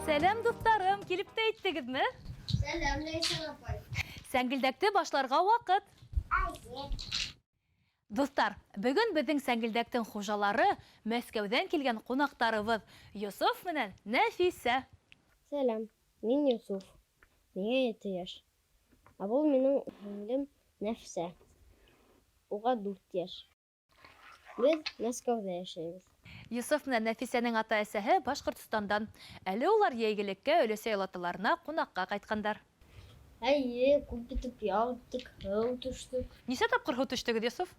Сәләм, дуҫтарым, килеп тә еттегеҙме? Сәләм, Ләйсән апай. Сәңгелдәкте башларға ваҡыт. Әйе. Дуҫтар, бөгөн беҙҙең сәңгелдәктең хужалары Мәскәүҙән килгән ҡунаҡтарыбыҙ Йософ менән Нәфисә. Сәләм, мин Йософ. Миңә ете йәш. Ә был минең һеңлем Нәфисә. Уға дүрт йәш. Беҙ Мәскәүҙә йәшәйбеҙ. Йософ менән Нәфисәнең ата-әсәһе Башҡортостандан. Әле улар йәйгелеккә өләсәй-олаталарына ҡунаҡҡа ҡайтҡандар. Әйе, күп итеп ял иттек, һыу төштөк. Нисә тапҡыр һыу төштөгөҙ, Йософ?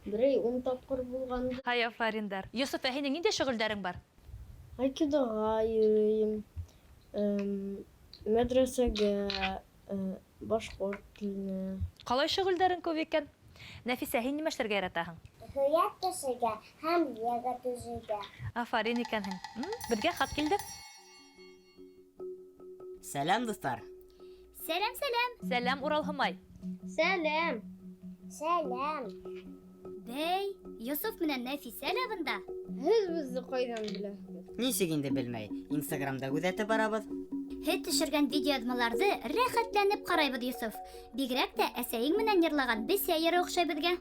Берәй ун тапҡыр булғандыр. Һай, афариндар. Йософ, ә һинең ниндәй шөғөлдәрең бар? Айкидоға йөрөйөм, мәҙрәсәгә, башҡорт теленә. Ҡалай шөғөлдәрең күп икән. Нәфисә, һин нимә эшләргә яратаһың? Һүрәт төшөргә һәм лего төҙөргә. Афарин икәнһең. Беҙгә хат килде. Сәләм, дуҫтар. Сәләм, сәләм. Сәләм, Урал Һомай. Сәләм. Сәләм. Бәй, Йософ менән Нәфисә лә бында. Һеҙ беҙҙе ҡайҙан беләһегеҙ? Нисек инде белмәй? Инстаграмда күҙәтеп барабыҙ. Һеҙ төшөргән видеояҙмаларҙы рәхәтләнеп ҡарайбыҙ, Йософ. Бигерәк тә әсәйең менән йырлаған Бесәй йыры оҡшай беҙгә.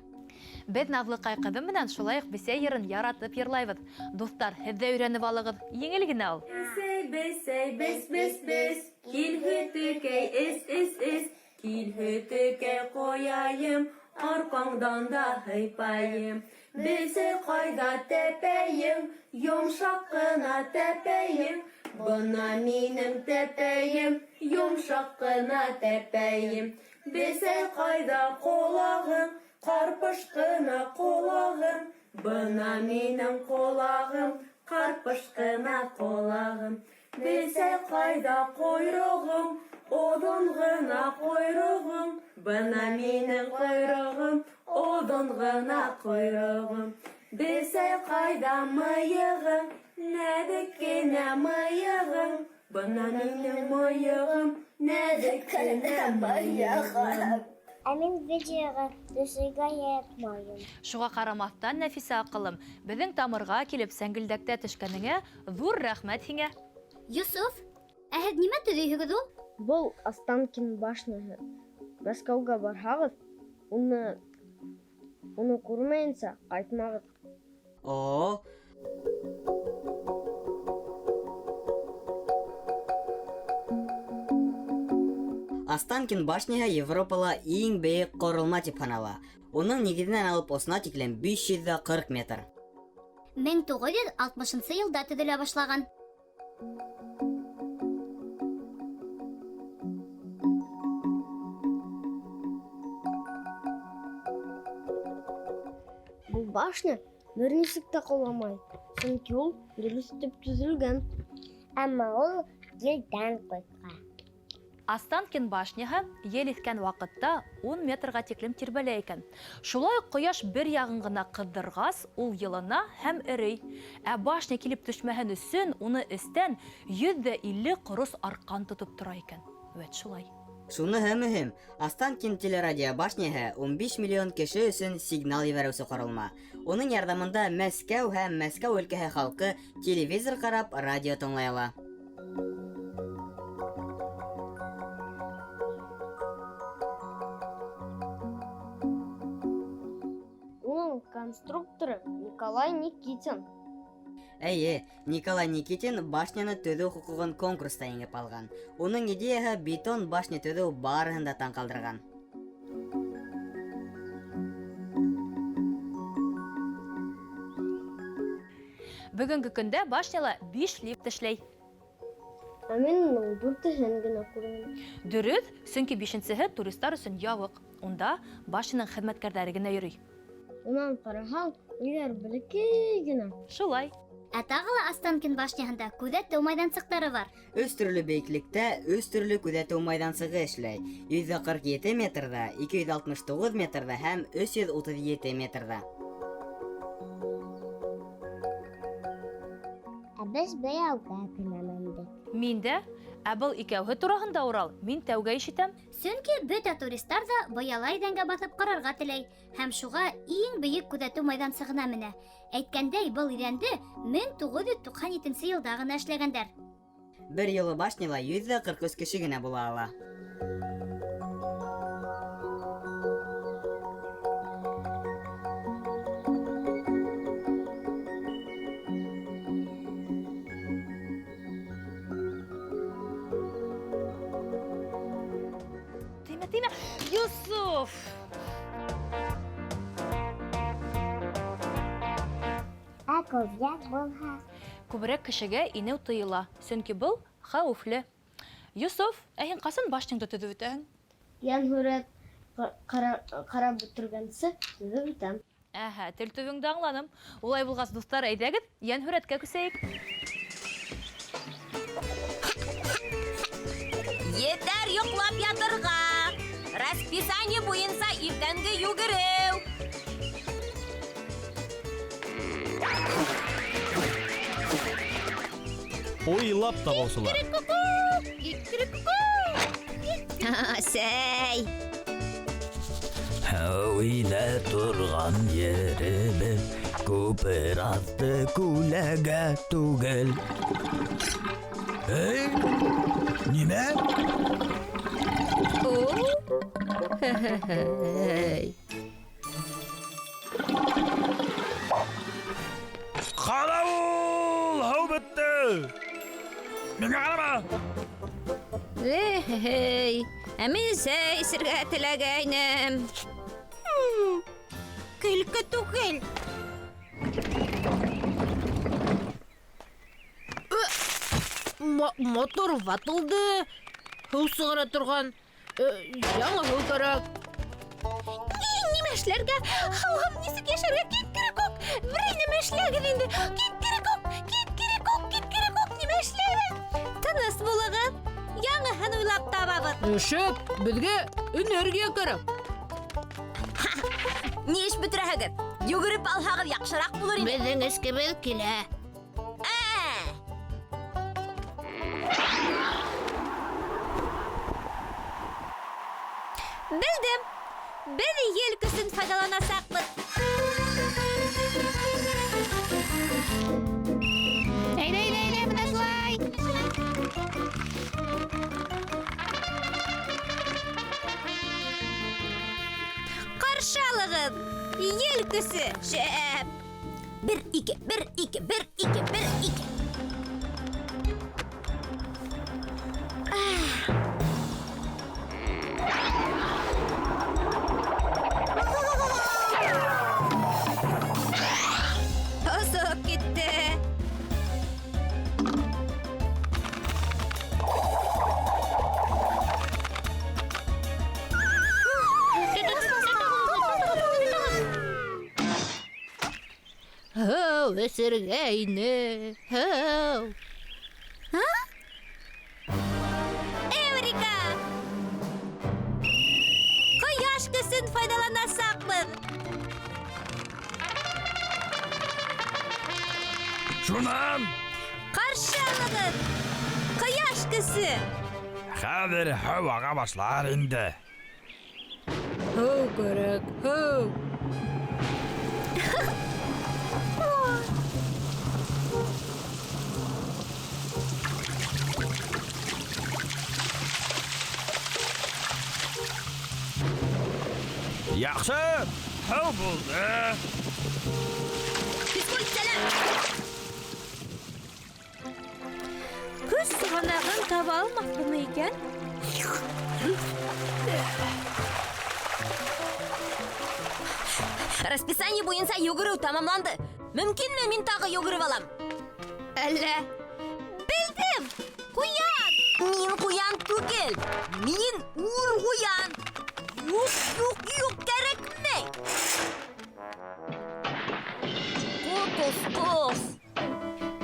Беҙ Наҙлыҡай ҡыҙым менән шулай уҡ Бесәй йырын яратып йырлайбыҙ. Дуҫтар, һеҙ ҙә өйрәнеп алығыҙ, еңел генә ул. Бесәй, бесәй, бес, бес, бес, кил һөтөкәй, эс, эс, эс, кил һөтөкәй ҡояйым, арҡаңдан да һыйпайым. Бесәй ҡайҙа тәпәйең, йомшаҡ ҡына тәпәйең, бына минең тәпәйем, йомшаҡ ҡына тәпәйем. Бесәй ҡайҙа ҡолағың, ҡарпыш ҡына ҡолағың, бына минең ҡолағым, ҡарпыш ҡына ҡолағым. Бесәй ҡайҙа ҡойроғоң, оҙон ғына ҡойроғоң, бына минең ҡойроғом, оҙон ғына ҡойроғом. Бесәй ҡайҙа мыйығың, нәҙек кенә мыйығың, бына минең мыйығым, нәҙек кенә мыйығым. Ә мин видеоға төшөргә яратмайым. Шуға ҡарамаҫтан, Нәфисә аҡылым, беҙҙең тамырға килеп сәңгелдәктә төшкәнеңә ҙур рәхмәт һиңә. Йософ, ә һеҙ нимә төҙөйһөгөҙ ул? Был Останкин башняһы. Мәскәүгә барһағыҙ, уны, уны күрмәйенсә ҡайтмағыҙ. О, Останкин башняһы Европала иң бейек ҡоролма тип һанала. Уның нигеҙенән алып осона тиклем 540 метр. 1960 йылда төҙөлә башлаған. Был башня бер нисек тә ҡоламай, сөнки ул дөрөҫ итеп төҙөлгән. Әммә ул елдән ҡурҡа. Останкин башняһы ел иҫкән ваҡытта 10 метрға тиклем тирбәлә икән. Шулай уҡ ҡояш бер яғын ғына ҡыҙҙырғас, ул йылына һәм эрей. Ә башня килеп төшмәһен өсөн уны эстән 150 ҡорос арҡан тотоп тора икән. Вәт шулай. Шуныһы мөһим, Останкин телерадио башняһы 15 миллион кеше өсөн сигнал ебәреүсе ҡоролма. Уның ярҙамында Мәскәү һәм Мәскәү өлкәһе халҡы телевизор ҡарап, радио тыңлай ала. Уның конструкторы Николай Никитин. Әйе, Николай Никитин башняны төҙөү хоҡуғын конкурста еңеп алған. Уның идеяһы бетон башня төҙөү барыһын да таң ҡалдырған. Бөгөнгө көндә башняла 5 лифт эшләй. Ә мин уның дүртеһен генә күрҙем. Дөрөҫ, сөнки бишенсеһе туристар өсөн ябыҡ. Унда башняның хеҙмәткәрҙәре генә йөрөй. Унан ҡараһаң, өйҙәр бәләкәй генә. Шулай. Ә тағы ла Останкин башняһында күҙәтеү майҙансыҡтары бар. Өс төрлө бейеклектә өс төрлө күҙәтеү майҙансығы эшләй. 147 метрҙа, 269 метрҙа һәм 337 метрҙа. Ә беҙ берәүгә генә мендек. Мин дә, ә был икәүһе тураһында, Урал, мин тәүгә ишетәм. Сөнки бөтә туристар ҙа быяла иҙәнгә баҫып ҡарарға теләй һәм шуға иң бейек күҙәтеү майҙансығына менә. Әйткәндәй, был иҙәнде 1997 йылда ғына эшләгәндәр. Бер юлы башняла 143 кеше генә була ала. Тимә, тимә. Йософ! Ә күберәк булһа? Күберәк кешегә инеү тыйыла, сөнки был хәүефле. Йософ, ә һин ҡасан башняңды төҙөп бөтәһең? Йәнһүрәт ҡарап бөтөргәнсе төҙөп бөтәм. Әһә, тел төбөңдө аңланым. Улай булғас, дуҫтар, әйҙәгеҙ, йәнһүрәткә күсәйек. Етәр йоҡлап ятырға. Расписание буйынса иртәнге йүгереү. Уйлап табыусылар. Сәй. Һыу инә торған еребеҙ, күпер аҫты күләгә түгел. Эй, нимә? Ҡарауыл, һыу бөттө. Миңә ҡарама. Эй, ә мин сәй эсергә теләгәйнем. Көлкө түгел. Мотор ватылды. Һыу сығара торған. Яңы һыу кәрәк. Нимә эшләргә? Һыуһыҙ нисек йәшәргә? Киккерекүк! Берәй нәмә эшләгеҙ инде. Киккерекүк! Киккерекүк! Киккерекүк! Нимә эшләйбеҙ? Тыныс булығыҙ. Яңыһын уйлап табабыҙ. Шәп, беҙгә энергия кәрәк. Ни эш бөтөрәһегеҙ? Йүгереп алһағыҙ яҡшыраҡ булыр ине. Беҙҙең эшкебеҙ килә. Белдем. Беҙ ел көсөн файҙаланасаҡбыҙ. Әйҙә, әйҙә, әйҙә, бына шулай. Ҡаршы алығыҙ. Ел көсө. Шәп. Бер, ике, бер, ике, бер, ике, бер, ике. Осоп китте. Һыу эсергә ине. Һыу. Эврика! Ҡояш көсөн файҙаланасаҡбыҙ. Шунан! Ҡаршы алығыҙ! Ҡояш көсө! Хәҙер һыу аға башлар инде. Һыу кәрәк, һыу. Яҡшы, һыу булды. Физкульт сәләм! Көс сығанағын таба алмаҫбыҙмы икән? Расписание буйынса йүгереү тамамланды. Мөмкинме мин тағы йүгереп алам? Әллә? Белдем! Ҡуян! Мин ҡуян түгел. Мин үр ҡуян. Юҡ, юҡ, юҡ, кәрәкмәй. Ҡот осҡос.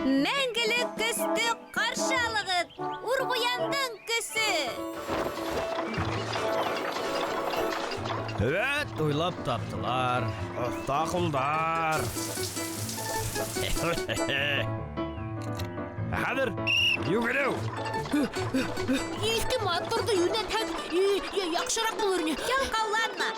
Мәңгелек көстө ҡаршы алығыҙ. Үр ҡуяндың көсө. Вәт, уйлап таптылар. Оҫта ҡулдар. Хәҙер йүгереү. Иҫке моторҙы йүнәтһәк, яҡшыраҡ булыр ине. Ялҡауланма.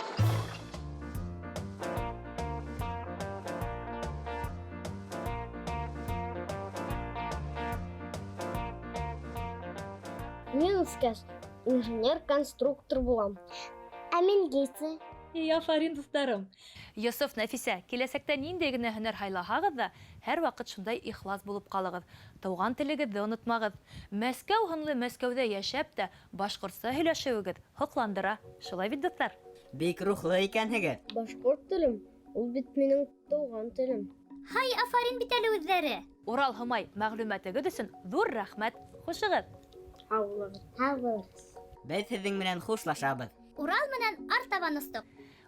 үҫкәс, инженер-конструктор булам. Ә мин гице. Эй, афарин, дуҫтарым. Йософ, Нәфисә, киләсәктә ниндәй генә һөнәр һайлаһағыҙ ҙа, һәр ваҡыт шундай ихлас булып ҡалығыҙ. Тыуған телегеҙҙе онотмағыҙ. Мәскәү һынлы Мәскәүҙә йәшәп тә башҡортса һөйләшеүегеҙ һоҡландыра. Шулай бит, дуҫтар? Бик рухлы икәнһегеҙ. Башҡорт телем, ул бит минең тыуған телем. Һай, афарин бит әле үҙҙәре. Урал Һомай, мәғлүмәтегеҙ өсөн ҙур рәхмәт. Хушығыҙ. Һау булығыҙ. Һау булығыҙ. Беҙ һеҙҙең менән хушлашабыҙ. Урал менән артабан остоҡ.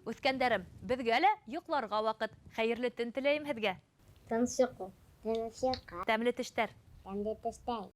Үҫкәндәрем, беҙгә лә йоҡларға ваҡыт. Хәйерле төн теләйем һеҙгә. Тыныс йоҡо. Тыныс йоҡо. Тәмле төштәр. Тәмле төштәр.